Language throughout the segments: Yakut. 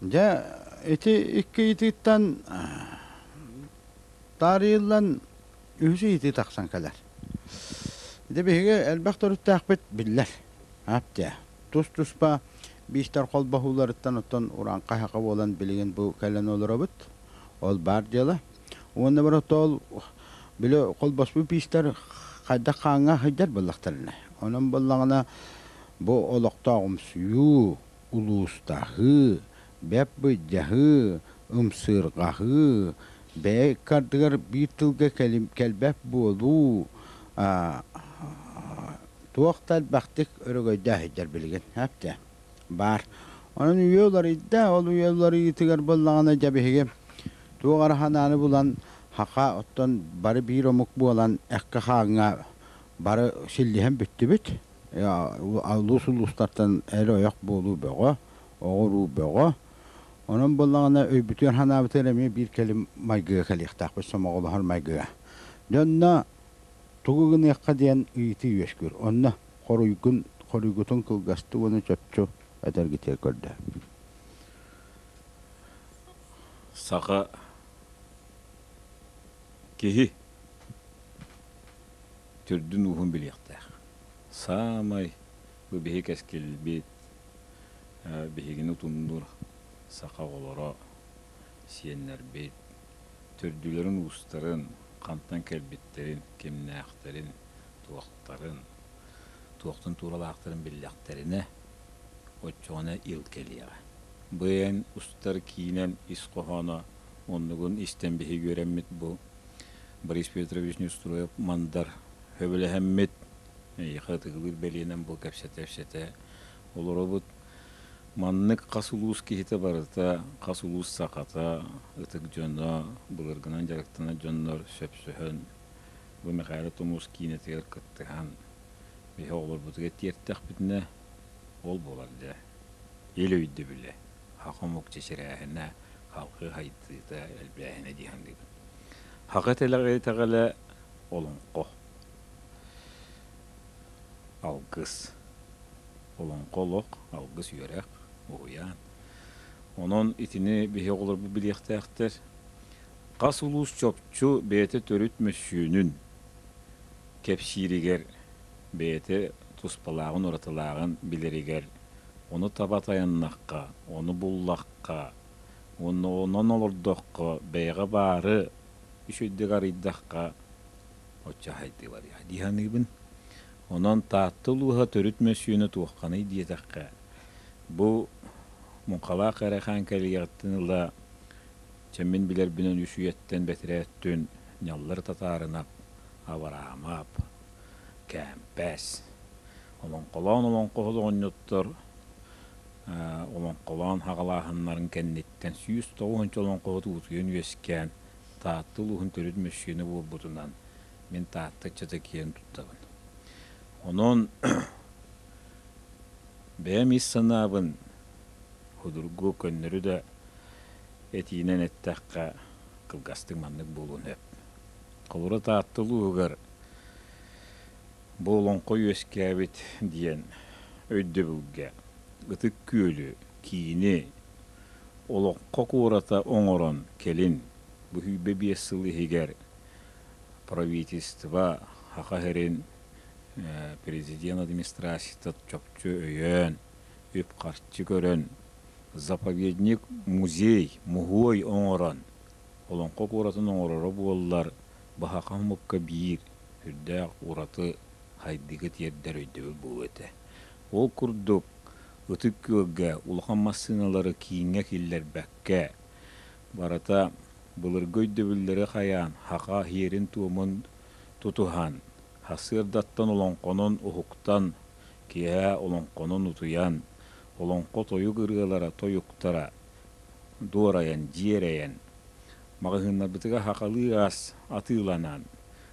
Дьэ, ити икки ыйытыыттан таарыйыллан үһүс ыйытыы тахсан кэлэр. Ити биһиги элбэх төрүттээхпит биллэр. Аптия. Тус-туспа биистэр холбоһууларыттан оттон урааҥхай саха буолан билигин бу кэлэн олоробут. Ол баар дьыала. Уонна барыта ол били холбоспут биистэр хайдах хааҥҥа сылдьар буоллахтарына. Онон буоллаҕына бу олохтооҕумсуйуу, улуустаһыы, бэп былдьаһыы, ымсыырҕаһыы, бэйэ икки ардыгар биир тылга кэлбэт буолуу туох да элбэхтик өрөгөйдөөх сылдьар билигин эптэ баар. Онон үйэ уларыйда, ол үйэ уларыйыытыгар буоллаҕына дьэ биһиги туох эрэ санааны булан саха оттон бары биир омук буолан эккэ-хааҥҥа бары силлиһэн бүттүбүт. Улуус улуустартан эр-ойох буолуу бөҕө, оҕо-уруу бөҕө. Онон буоллаҕына өйбүтүгэр санаабытыгар эмиэ биир кэлим майгыга кэлиэхтээхпит, сомоҕолоһор майгыга. Дьонно тугу гыныахха диэн ыйытыы үөскүүр. Онно хоруйгун, хоруйгутун кылгастык уонна чопчу этэргитигэр көрдөһөбүн. Саха киһи төрдүн ууһун билиэхтээх. Саамай бу биһи кэскилбит, биһигини утумнуур саха оҕолоро, сиэннэрбит, төрдүлэрин уустарын, хантан кэлбиттэрин, кимнээхтэрин, туохтарын, туохтан тууралаахтарын биллэхтэринэ, оччоҕуна ил кэлиэҕэ. Бу эн устар киинэн ис хоһооно оннугун истэн биһиги үөрэммит бу Борис Петрович Неустроев Мандар сөбүлэһэммит, эйиэхэ ытыгылыыр бэлиэнэн бу кэпсэтэ-кэпсэтэ олоробут. Маннык хас улуус киһитэ барыта, хас улуус сахата, ытык дьоно, былыргынан дьарыктанар дьоннор сөпсөһөн, бу Михаил Тумус киинэтигэр кыттыһан, биһи оҕолорбутугар тиэртэхпитинэ, ол буолар дьэ. Ил өйдөбүлэ, саха омук чэчирээһинэ, халҕыы хайдыыта элбээһинэ дии саныыбын. Саха итэҕэлэ олоҥхо. Алгыс. Олоҥхо олох, алгыс үөрэх, уһуйаан. Онон итини биһи оҕолорбут билиэхтээхтэр. Хас улуус чопчу бэйэтэ төрүт мөссүөнүн кэпсииригэр, бэйэтэ туспалааҕын, уратылааҕын билэригэр, ону таба тайаннахха, ону буллахха уонна онон олордоххо бэйэҕэ баары үчүгэйдик арыйдахха оччо хайдыы барыа дии саныыбын. Онон Таатта улууһа төрүт мөссүөнэ туохханый диэтэххэ, бу Муҥхалаах Эрэхаан кэлиэҕиттэн ыла чэ мин билэрбинэн үс үйэттэн бэтэрээ өттүн Ньаллар Татаарынап, Авраамап, Кээмпэс, олоҥхолоон олоҥхоһут оҕонньоттор олоҥхолоон хаҕалааһыннарын кэнниттэн 190 олоҥхоһут уутуйан үөскээн Таатта улууһун төрүт мөссүөнэ буолбутунан мин Таатта ыччата киэн туттабын. Онон бэйэм ис санаабын судургу көннөрү да этиинэн эттэххэ кылгастык маннык буолуон сөп. Холобура Таатта улууһугар бу олоҥхо үөскээбит диэн өйдөбүлгэ Ытык Күөлү, киини олоҥхо куората оҥорон кэлин бу 25 сыл иһигэр правительство Саха сирин президент администрацията чопчу өйөөн, үп-харчы көрөн, заповедник, музей, муһуой оҥорон, олоҥхо куоратын оҥороро буоллар, баһаха омукка биир сүрдээх ураты хайдыыга тиэрдэр өйдөбүл буолуо этэ. Ол курдук, Ытык Күөлгэ улахан массыыналары кииҥҥэ киллэрбэккэ, барыта былыргы өйдөбүллэри хайаан, саха сиэрин-туомун тутуһан, сарсыардаттан олоҥхонон уһуктан, киэһэ олоҥхонон утуйан, олоҥхо тойук ырыалара, тойуктара дуорайан, дьиэрэйэн, маҕаһыыннарбытыгар сахалыы ас атыыланан,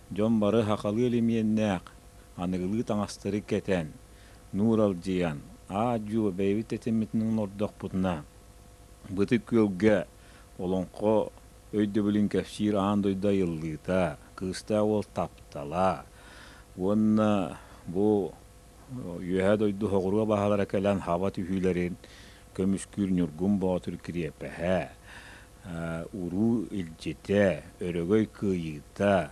дьон бары сахалыы элимиэннээх, аныгылыы таҥастары кэтэн, нууралдьыйан, аа-дьуо бэйэбит тэтиммитинэн олордохпутуна, Бытык Күөлгэ олоҥхо өйдөбүлүн кэпсиир аан дойду айыллыыта, кыыстаах уол таптала уонна бу Үөһээ дойду соҕуруу абаһалара кэлэн хаба түһүүлэрин көмүскүүр Ньургун Боотур кириэпэһэ, уруу илдьитэ, өрөгөй кыайыыта,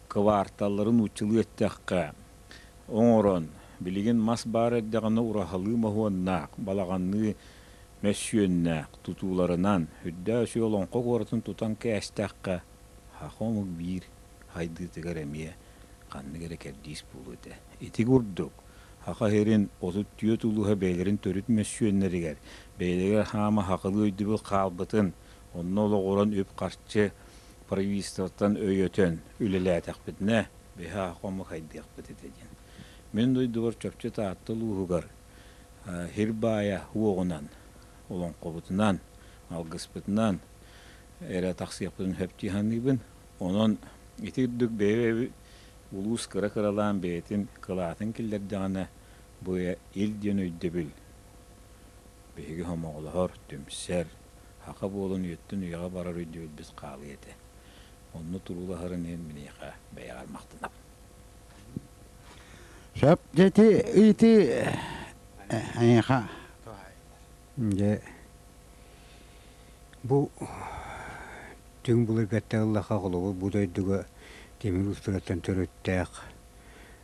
кыбаарталларын нууччалыы эттэххэ, оҥорон, билигин мас баар эрдэҕинэ ураһалыы моһуоннаах, балаҕанныы мөссүөннээх тутууларынан үрдээх үчүгэй олоҥхо куоратын тутан кээстэххэ, саха омук биир хайдыытыгар эмиэ ханнык эрэ кэрдиис буолуо этэ. Ити курдук, Саха сирин 34 улууһа бэйэлэрин төрүт мөссүөннэригэр, бэйэлэригэр хаама сахалыы өйдөбүл хаалбытын, онно олоҕуран үп-харчы правительствоттан өйөтөн үлэлээтэхпитинэ, биһи саха омук хайдыахпыт этэ диэн. Мин дойдубар чопчу Таатта улууһугар сир баайа уоҕунан, олоҥхобутунан, алгыспытынан эрэ тахсыахпытын сөп дии саныыбын. Онон ити үрдүк бэйэ улуус кыра-кыралаан бэйэтин кылаатын киллэрдэҕинэ, бу ил диэн өйдөбүл биһиги сомоҕолоһор, түмсэр, саха буолан үйэттэн үйэҕэ барар өйдөбүлбүт хаалыа этэ. Онно туруулаһарын иһин миниэхэ бэйэҕэр махтанабын. Сөп, дьэ ити ити эйиэхэ Дьэ, бу түҥ былыргаттан ыллахха холобур бу дойдуга тимир устураттан төрүттээх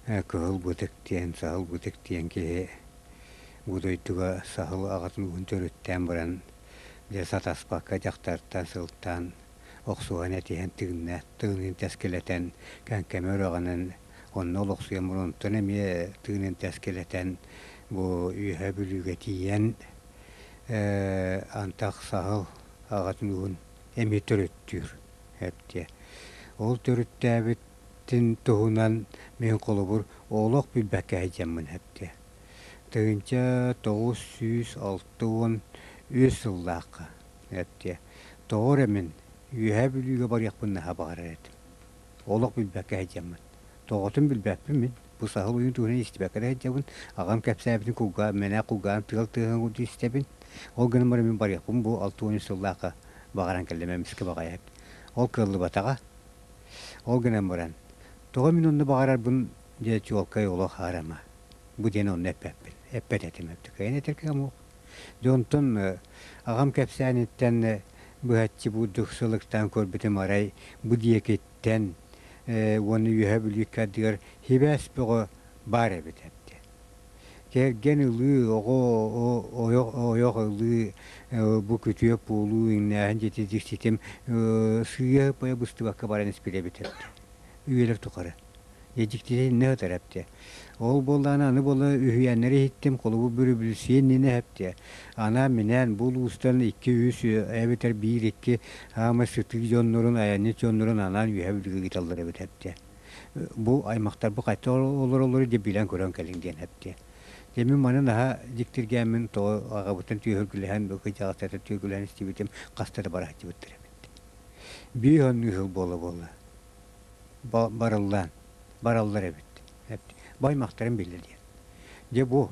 кыһыл бытык диэн, саһыл бытык диэн киһи бу дойдуга саһыл аҕатын ууһун төрүттээн баран дьэ сатаспакка дьахтартан сылтаан охсуһан этиһэн тыынна тыынын тэскилэтэн Кэҥкэмэ үрэҕинэн онно олохсуйан баран онтон эмиэ тыынын тэскилэтэн бу Үөһээ Бүлүүгэ тиийэн антах саһыл аҕатын ууһун эмиэ төрүттүүр эптиэ. Ол төрүттээбитин туһунан мин холобур олох билбэккэ сылдьаммын эптиэ. 1963 сыллаахха эптиэ. Тоҕо эрэ мин Үөһээ Бүлүүгэ барыахпын наһаа баҕарар этим. Олох билбэккэ сылдьаммын. Тоҕотун билбэппин мин. Бу саһыл ойуун туһунан истибэккэ да сылдьабын. Аҕам кэпсээбитин кулгаа, мэнэ кулгаан тыал тыаһын курдук истэбин. Ол гынан баран мин барыахпын бу 63 сыллаахха баҕаран кэллим эмискэ баҕайы. Ол кыаллыбатаҕа. Ол гынан баран, тоҕо мин онно баҕарарбын дьэ чуолкай олох аарама. Бу диэн онно эппэппин. Эппэт этим эптикайын этэргэ омук. Дьэ онтон аҕам кэпсээниттэн быһаччы бурдук сылыктаан көрбүтүм арай бу диэкиттэн уонна Үөһээ Бүлүү ардыгар сибээс бөҕө баар эбит эбит. Кэргэн ылыы, оҕо ойох ойох ылыы, бу күтүө буолуу, иҥнээһин дьити дьикситим сыыйа быйа быстыбакка баран испит эбит эбит. Үйэлэр тухары. Дьиктитэ иннэ сытар эптиэ. Ол буоллаҕына аны буола үһүйээннэри иһиттим, холобур бүрүбүлүсүйэ иннинэ эптиэ. Анаан-минээн бу улуустан икки-үс эбэтэр биир-икки хаама сытыы дьоннорун, айанньыт дьоннорун анаан үөһэ Бүлүүгэ ыыталлар эбит эптиэ. Бу аймахтарбыт хайдах олороллору дьэ билэн көрөн кэлиҥ диэн эптиэ. Дьэ мин маны наһаа дьиктиргээммин тоҕо аҕабыттан түөһүргүлэһэн, бу кыдьаҕастартан түөһүргүлэһэн истибитим хаста да барааччыбыттар эбит. Биир оннуу сыл буола-буола барыллаан бараллар эбит. Бу аймахтарым биллэ диэн. Дьэ бу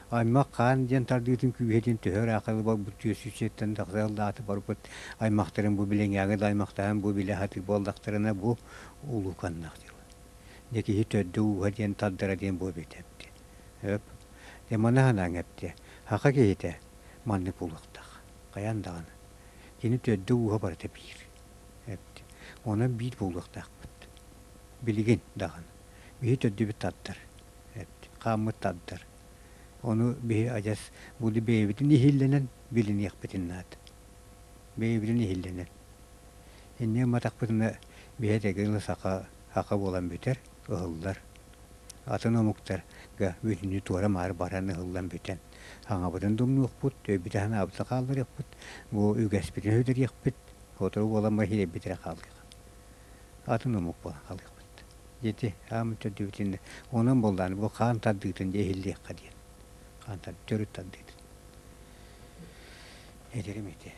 аймах хаан диэн тардыытын күүһэ диэн төһө ыраахха барбыт түөсүчэттэн тахсыаллааты барбыт аймахтарын бу билиҥээҥи да аймахтарын бу билэ сатыыр буоллахтарына бу улууканнах дьыла. Дьэ киһи төрдө ууһа диэн тардара диэн бу эбит эбит. Өп. Дьэ маны санааҥ эптиэ. Саха киһитэ маннык буолуохтаах. Хайаан даҕаны. Кини төрдө ууһа барыта биир. Эбит. Онон биир буолуохтаахпыт. Билигин даҕаны. Биһи төрдүбүт тардар. Эбит. Хааммыт тардар. Ону биһи адьас буду бэйэбитин иһиллэнэн билиниэхпитин наада. Бэйэбитин иһиллэнэн. Инньэ гымматахпытына биһи этэгин саха саха буолан бүтэр, ыһыллар. Атын омуктарга бүтүннүү туора-маары баран ыһыллан бүтэн саҥабытын думнуохпут, өйбүтэ-санаабытын хаалларыахпыт, бу үгэспитин сүтэриэхпит, Сотору буолан баран иһирэйбит эрэ хаалыаҕа. Атын омук буолан хаалыахпыт. Дьити ааммыт төрдүбүтүн онон буоллаан бу хаан тардыытын дьэ иһиллиэххэ диэн. Хаан тар төрүт тардыытын. Этэрим ити.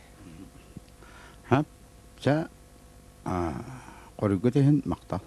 Һап, чэ, хоруйгут иһин махтал.